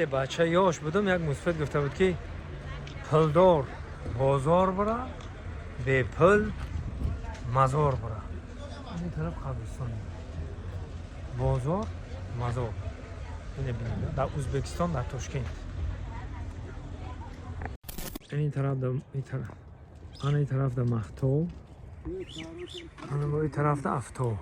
Вақте бача ёш будам, як мусфид гуфта буд, ки пулдор бозор бара, бепул мазор бара. Ин тараф қабристон, бозор, мазор. Ине бинед, дар Ӯзбекистон, дар Тошкент. Ин тараф да, ин тараф, ана ин тараф да махтов, ана бо ин тараф да афтов.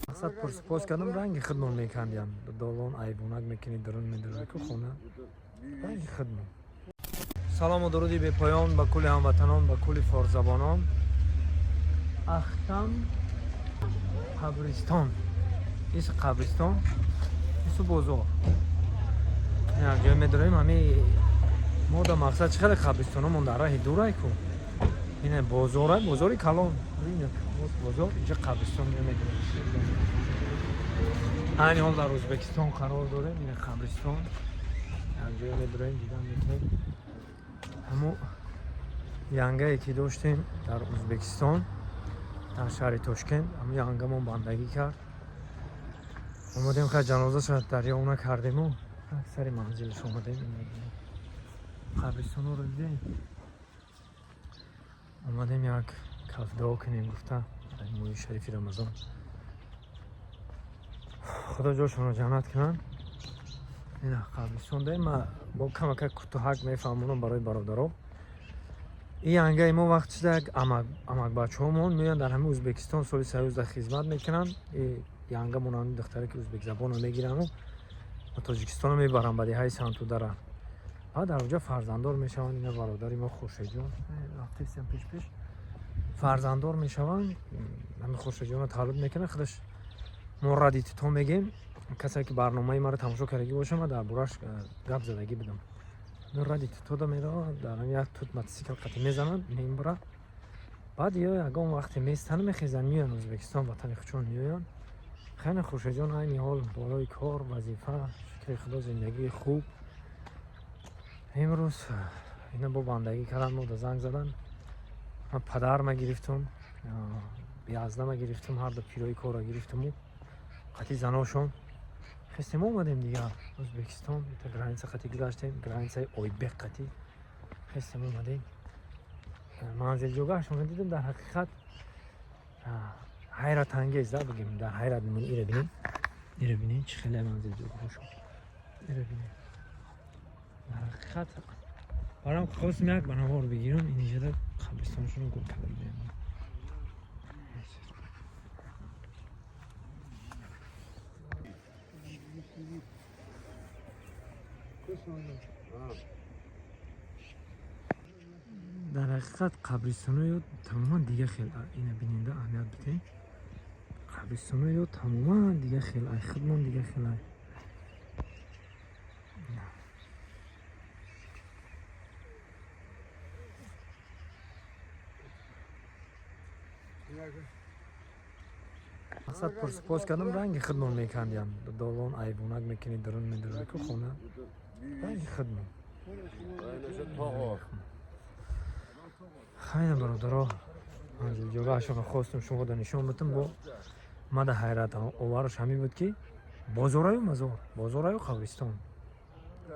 Мақсад пурсупос кардам, ранги худмон мекандиям. Долон айвонак мекунӣ, дарун медорӣ ку хона, ранги худмон. Салому дуруди бепоён ба кулли ҳамватанон, ба кулли форсзабонон. Ахтам қабристон, ис қабристон, ису бозор. Як ҷой медорем. Ҳами мо да мақсад чӣ хеле қабристономон дар раҳи дурай ку. Ина бозора, бозори калон, бозор, инҷа қабристон медорем. Айни ҳол дар Ӯзбекистон қарор дорем. Ина қабристон, як ҷой медорем, дидан мекунем. Ҳамо янгае ки доштем дар Ӯзбекистон, дар шаҳри Тошкент, ҳамо янгамон бандагӣ кард. Омадем, ха, ҷанозаша дарёфт накардему сари манзилаш омадем. Қабристонҳоро дидем, омадем як каф дуо кунем гуфта дар моҳи шарифи Рамазон. Худо ҷошонро ҷаннат кунанд. Ина қабристон даем. Ма бо камака кӯтоҳак мефаҳмонам барои бародаро. Ин янгаи мо вақт шуда, як амакбачаҳомон меоянд, дар ҳамин Ӯзбекистон соли союзда хизмат мекунанд. Янгамон ҳамин духтаре ки ӯзбекзабонро мегирану ба Тоҷикистонро мебаранд, ба деҳаи Сантудара. Баъд дар онҷа фарзанддор мешаванд. Ина бародари мо Хуршедҷон рафтесиям пеш пеш фарзанддор мешаванд. Ҳамин Хуршедҷонро таваллуд мекунад худаш. Мо ради тито мегем. Касе ки барномаи маро тамошо кардагӣ боша, ма дар бораш гап задагӣ будам. Ради титода меравад, дар як тут мотосикл қати мезанад, мебарад. Баъд ё ягон вақте местан, мехезанд, меоянд Ӯзбекистон, ватани худшон меоянд. Хайна, Хуршедҷон айни ҳол болои кор, вазифа, шукри Худо, зиндагии хуб. Имрӯз ина бо бандагӣ кардан, мо да занг задан. Ман падарма гирифтум, язнама гирифтум, ҳарду пирои корро гирифтуму қати заношон хестем, омадем дигар Ӯзбекистон. Ита граница қати гузаштем, границаи Ойбек қати хестем, омадем. Манзилҷогаҳшонро дидем, дар ҳақиқат ҳайратангез да бигем, дар ҳайрат мемонӣ. Ира бинем, ира бинем, чӣ хеле манзилҷогаҳошон, ира бинем. Дар ҳақиқат барам хостем як банавор бигирам. Инҷода қабристоншонро гул карда будем. Дар ҳақиқат қабристоноё тамоман дига хел. Ина биненда, аҳамият бидем, қабристоноё тамоман дига хел, ай худмон дига хел ай. Мақсад пурсупос кардам, ранги худмон мекандиям. Долон айвонак мекунӣ, дарун медорӣ ку хона, ранги худмон. Хайна, бародаро, манзилҷогаҳашонро хостум шумода нишон битам. Бо мада ҳайрат овараш ҳамин буд, ки бозораю мазор, бозораю қабристон.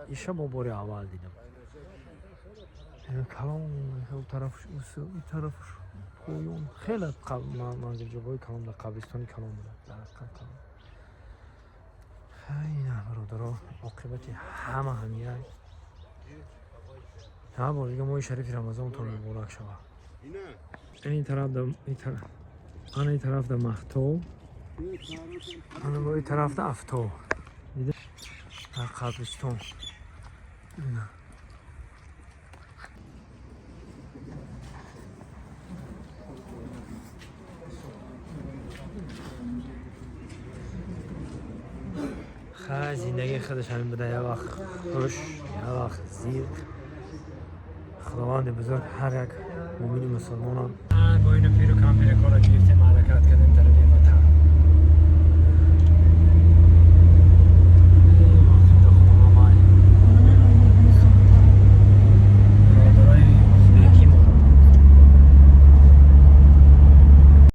Иша бо бори аввал дидам. Калон, тарафш, тарафш поён, хеле манзилҷогаҳои калон дар қабристони калон буда, дар ҳақиқат калон. Хайна, бародаро, оқибати ҳама ҳамияй. Ҳа, бор дига моҳи шарифи Рамазонтон муборак шавад. Ин тараф да, ана ин тараф да махтов, ана бо ин тараф да афтов дар қабристон. Ина хай, зиндагии худаш ҳамин буда, як вақт хуш, як вақт зиқ. Худованди бузург ҳар як муъмини мусулмонам бо ину пиру кампири кора гирифтем.